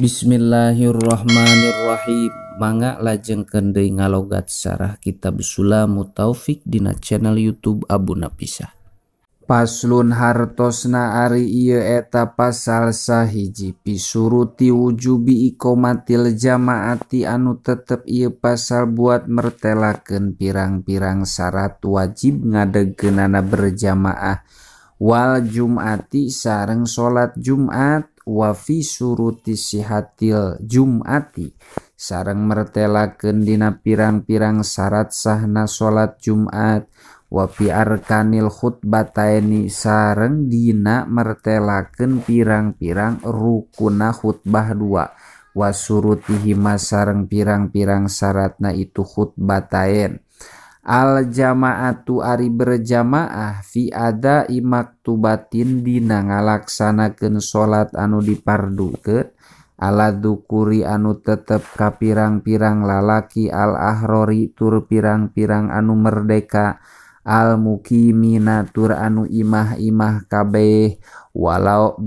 Bismillahirrahmanirrahim. Mangga lajengkeun deui ngalogat sarah kitab Sulamut Taufik dina channel YouTube Abu Napisah. Paslon hartosna ari ieu eta pasal sahiji pisuruti wujubi iqomatil jamaati anu tetep ieu pasal buat mertelakeun pirang-pirang syarat wajib ngadegkeunana berjamaah wal jum'ati sareng salat Jumat wa fi suruti sihatil jum'ati sareng mertelakeun dina pirang-pirang syarat sahna salat Jumat wa fi arkanil khutbataini sareng dina mertelakeun pirang-pirang rukuna khutbah dua wa surutihima sareng pirang-pirang syaratna itu khutbatain. Al jamaatu ari berjamaah fi ada maktubatin dina ngalaksanakeun salat anu dipardukeun ala dzukuri anu tetep ka pirang-pirang lalaki al ahrori tur pirang-pirang anu merdeka al mukimina tur anu imah-imah kabeh walau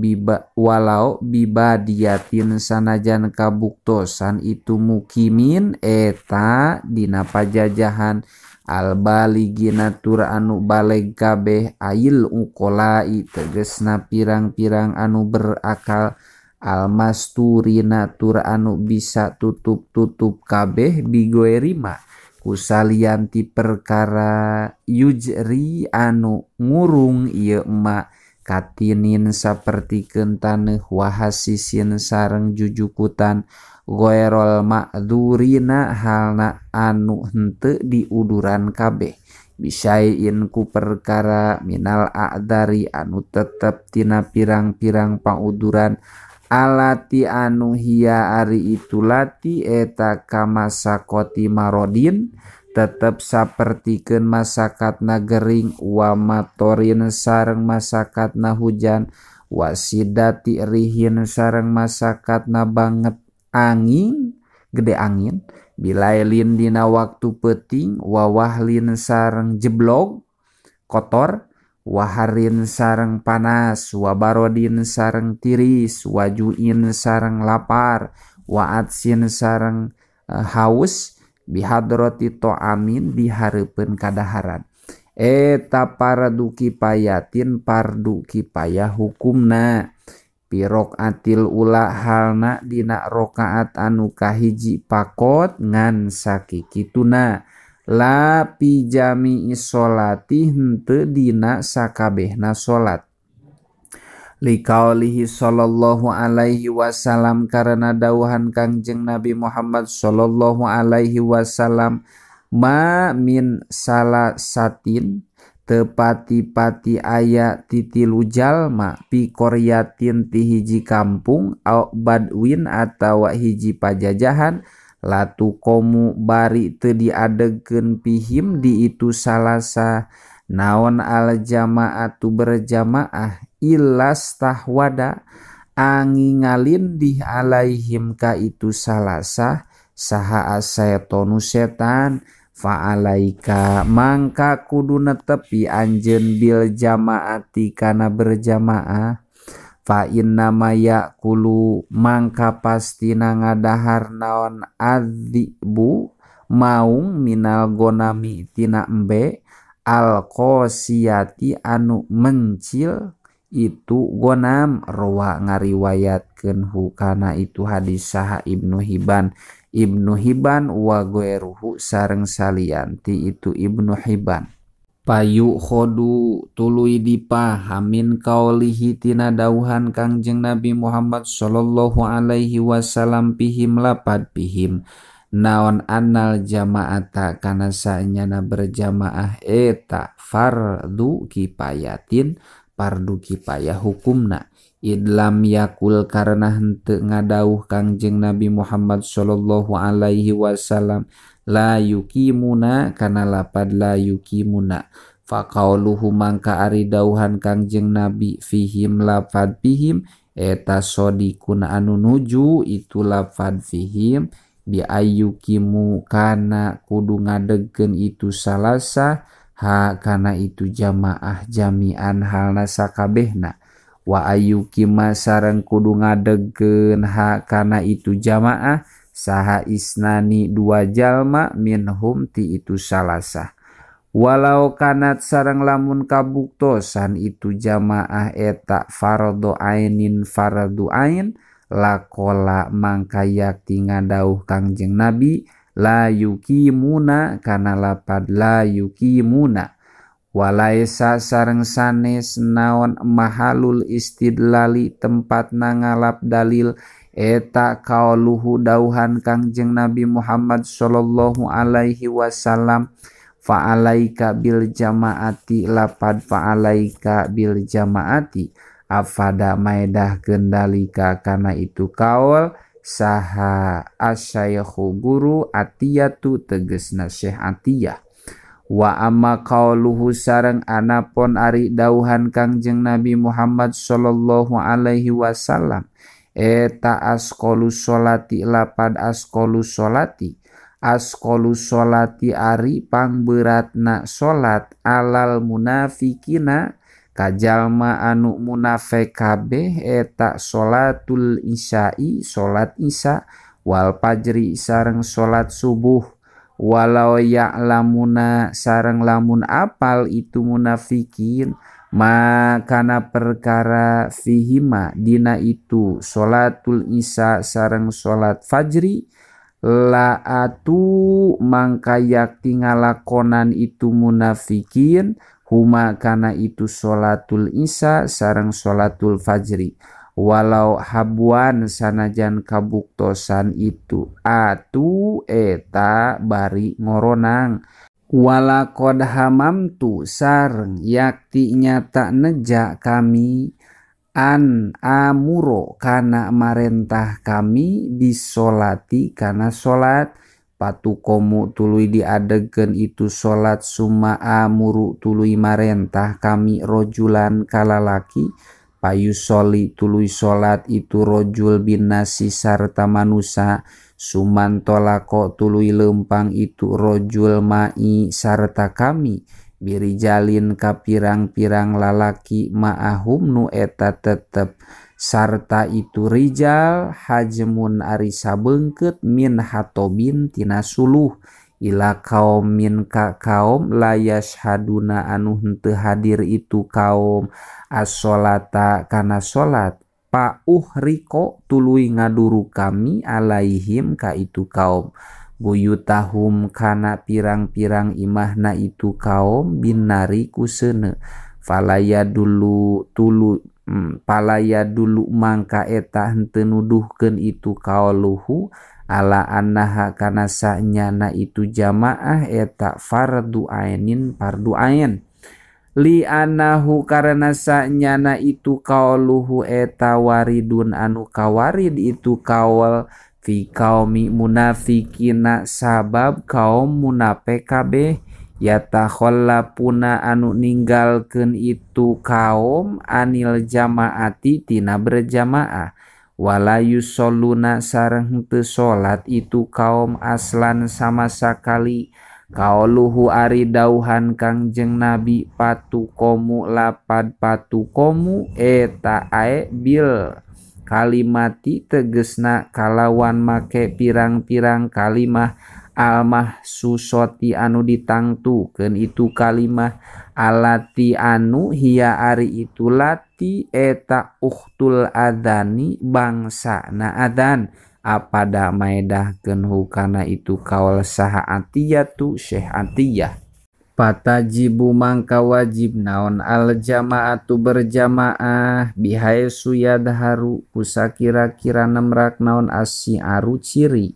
bibadiatin sanajan kabuktosan itu mukimin eta dina pajajahan al baligina tur anu baleg kabeh ail uqolai tegesna pirang-pirang anu berakal al masturina tur anu bisa tutup-tutup kabeh bigoerima kusalianti perkara yujri anu ngurung ieu emak katinin sapertikeun taneuh wahasisin sareng jujukutan goerol ma'dzurina halna anu henteu diuduran kabeh bisain ku perkara minal a'dari anu tetep tina pirang-pirang pauduran alati anu hiya ari itu lati eta kamasakoti marodin tetep sapertikeun masakatna gering wa matorin sareng masakatna hujan wasidati rihin sareng masakatna banget angin gede angin bilailin dina waktu peuting wawahlin sareng jeblog kotor waharin sareng panas wabarodin sareng tiris wajuin sareng lapar waatsin sareng haus bihadroti to'amin dihareupeun kadaharan eta pardu kipayatin pardu kipayah hukumna pirokaatil ula halna dina rokaat anu kahiji pakot ngan sakikituna la pijami sholati henteu dina sakabehna salat liqaulihi sallallahu alaihi wasallam karena dawuhan Kangjeng Nabi Muhammad sallallahu alaihi wasallam ma min salasatin tepati-pati aya titilu jalma pi qaryatin ti hiji kampung au badwin atawa hiji pajajahan latu komu bari teu diadegkeun pihim di itu salasa naon al jamaatu berjamaah illas tahwada angingalindih alaihim ka itu salasa saha asetonu setan fa'alaika mangka kudu netepi anjeun bil jamaati kana berjamaah fa inna ma yaqulu mangka pastina ngadahar naon adzibu maung minal gonami tina embe al qasiyati anu mencil itu gonam rawa ngariwayatkeun hukana itu hadis saha Ibnu Hibban Ibnu Hibban wa ghairuhu sareng salianti itu Ibnu Hibban. Payu khodu tuluy dipahamin kaulihi tina dauhan Kangjeng Nabi Muhammad sallallahu alaihi wasallam pihim lapad pihim naon annal jamaata kana saenyana berjamaah eta fardu kipayatin fardu kipayah hukumna idlam yakul karena henteu ngadauh Kangjeng Nabi Muhammad sallallahu alaihi wasallam la yukimuna kana lapad la yukimuna faqauluhu mangka ari dauhan Kangjeng Nabi fihim lapad fihim eta sodikun anu nuju itu lapad fihim bi ayyukimu kana kudu ngadegkeun itu salasa ha kana itu jamaah jami'an halna sakabehna Wa ayyukima sareng kudu ngadegkeun ha kana itu jamaah saha isnani dua jalma minhum ti itu salasah. Walau kanat sareng lamun kabuktosan itu jamaah eta fardu ainin fardu ain lakola mangka yakti ngadauh Kangjeng Nabi la yukimuna kana lapad la yukimuna. Walaisa sareng sanes naon mahalul istidlali tempat nangalap dalil eta kauluhu dauhan Kangjeng Nabi Muhammad sallallahu alaihi wasallam fa'alaika bil jamaati lapad fa'alaika bil jamaati afada maedah kendalika kana itu kaul saha asyaikhu guru atiyatu tegesna Syekh Atiyah. Wa amma qauluhu sareng anapon ari dauhan Kangjeng Nabi Muhammad sallallahu alaihi wasallam eta asqalu sholati lapad asqalu sholati asqalu sholati ari pangberatna salat alal munafikina kajalma anu munafik kabeh eta sholatul isya'i salat isya wal fajri sareng salat subuh. Walau ya'lamuna sareng lamun apal itu munafikin makana perkara fihima dina itu sholatul isya sareng salat fajri laatu mangka yakti ngalakonan itu munafikin huma kana itu sholatul isya sareng sholatul fajri. Walau habuan sanajan kabuktosan itu atu eta bari ngoronang. Walaqad hamamtu sareng yakti nyata neja kami an amuro kana marentah kami bisolati kana solat patukomu tuluy diadegkeun itu solat summa amuru tuluy marentah kami rojulan kalalaki payusoli tuluy salat itu rojul binasi sarta manusa sumantolako tuluy lempang itu rojul mai sarta kami birijalin ka pirang-pirang lalaki ma'ahum nu eta tetep sarta itu rijal hajmun ari sabeungkeut min hatobin tina suluh ila kaumin ka kaum layas haduna anu henteu hadir itu kaum as-sholata kana salat pauh riko tuluy ngaduru kami alaihim ka itu kaum buyutahum kana pirang-pirang imahna itu kaum binari kuseuneu falaya dulu tulu palaya dulu mangka eta henteu nuduhkeun itu kauluhu ala annaha kana sanyana itu jamaah eta fardu ainin fardu ain li annahu karena sanyana itu kauluhu eta waridun anu kawarid itu kaul fi kaumi munafikina sabab kaum munafik kabeh yatakhallafuna anu ninggalkeun itu kaum anil jamaati tina berjamaah wala yusholluna sareng henteu salat itu kaum aslan sama sakali. Kauluhu ari dauhan Kangjeng Nabi patukomu lapad patukomu eta ae bil kalimati tegesna kalawan make pirang-pirang kalimah almah susoti anu ditangtukeun itu kalimah alati anu hiya ari itu lati eta uktul adzani bangsana adzan apada maedahkeun hukana itu kaul saha atiyatu Syekh Atiyah. Patajibu mangka wajib naon al jamaatu berjamaah bihaesu yadharu kusakira-kira nemrak naon asyiaru ciri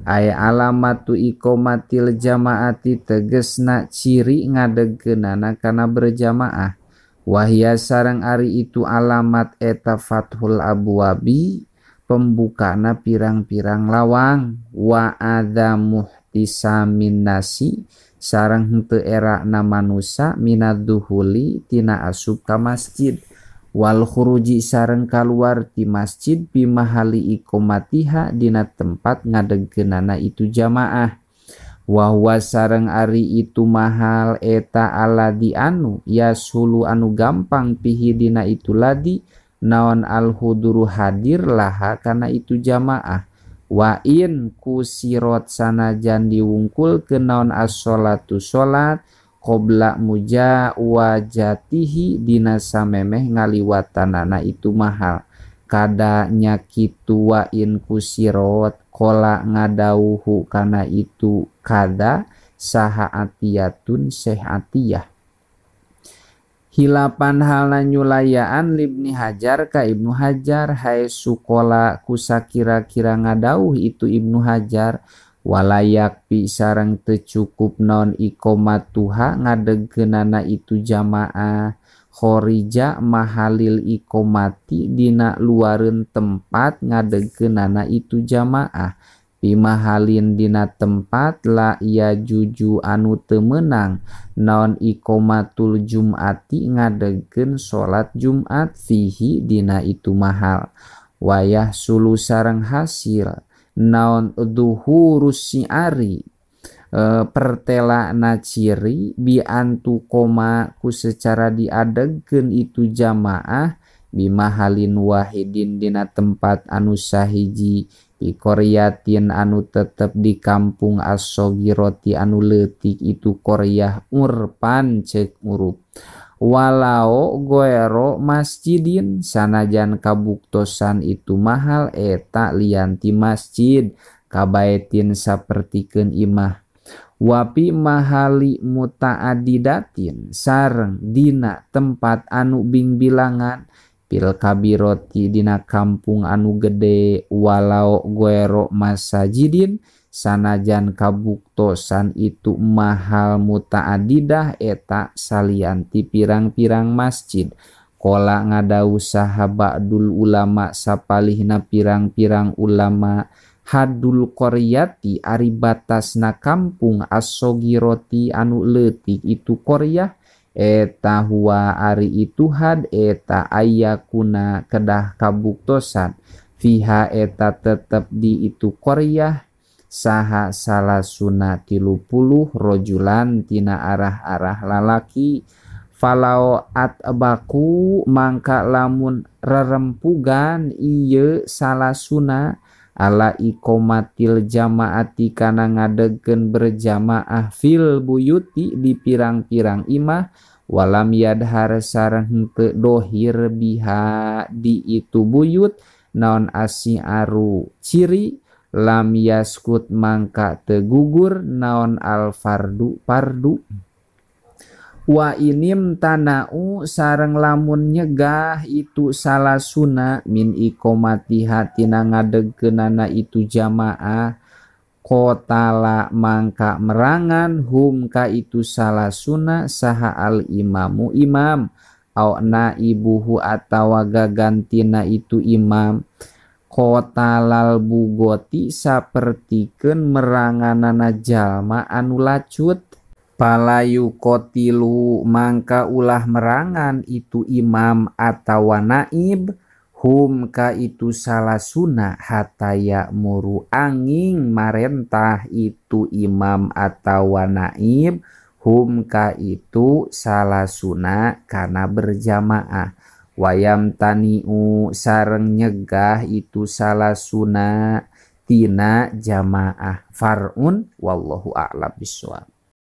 ay alamatu iqomatil jamaati tegesna ciri ngadegkeunana kana berjamaah wahya sareng ari itu alamat eta fathul abwabi pembukana pirang-pirang lawang wa adzamuhtisamin nasi sareng henteu erana manusa minadzuhuli tina asup ka masjid wal khuruji sareng kaluar ti masjid bimahali iqomatiha dina tempat ngadegkeunana itu jamaah wa huwa sareng ari itu mahal eta aladi anu yasulu anu gampang pihi dina itu ladi naon al huduru hadir laha kana itu jamaah wa in kusirot sanajan diwungkulkeun naon as-sholatu sholat qabla mujawajatihi dina samemeh ngaliwatanana itu mahal kada nya kitu wa in kusirot kola ngadauhu kana itu kada saha atiyatun Syekh Atiyah. Hilapan halna nyulayaan Ibni Hajar ka Ibnu Hajar hae sukola kusakira-kira ngadauh itu Ibnu Hajar walayak pi sareng teu cukup naon iqomatuha ngadegkeunana itu jamaah khorija mahalil iqomati dina luareun tempat ngadegkeunana itu jamaah pimahalin dina tempat la ya juju anu teu meunang naon iqomatul jum'ati ngadegkeun salat Jumat fihi dina itu mahal wayah sulu sareng hasil naon duhurus siari pertela na ciri bi antu koma ku secara diadegkeun itu jamaah bimahalin wahidin dina tempat anu sahiji di koryatin anu tetep di kampung as-sogiroti anu leutik itu koryah urpan cek urup walau goero masjidin sanajan kabuktosan itu mahal eta lianti masjid kabaetin sapertikeun imah wapi mahali mutaadidatin sareng dina tempat anu bingbilangan pil kabiroti dina kampung anu gede walau goero masajidin sanajan kabuktosan itu mahal mutaadidah eta salianti pirang-pirang masjid kola ngadau saha ba'dul ulama sapalihna pirang-pirang ulama hadul qaryati ari batasna kampung as-sogiroti anu leutik itu qaryah eta huwa ari itu had eta ayakuna kedah kabuktosan fiha eta tetep di itu qaryah saha salasuna 30 rojulan tina arah-arah lalaki falau atbaku mangka lamun rerempugan ieu salasuna ala iqomatil jamaati kana ngadegkeun berjamaah fil buyuti di pirang-pirang imah walam yadhar sareng henteu dohir biha di itu buyut naon asiaru ciri lam yaskut mangka teu gugur naon al fardu fardu wa inim tanau sareng lamun nyegah itu salasuna min iqomatiha tina ngadegkeunana itu jamaah kotala mangka merangan hum ka itu salasuna saha al imamu imam au naibuhu atawa gagantina itu imam kotalal bugoti sapertikeun meranganana jalma anu lacut palayu kotilu mangka ulah merangan itu imam atawa naib hum ka itu salasuna hataya muru angin marentah itu imam atawa naib hum ka itu salasuna kana berjamaah wayam taniu sareng nyegah itu salasuna tina jamaah farun wallahu a'lam bissawab.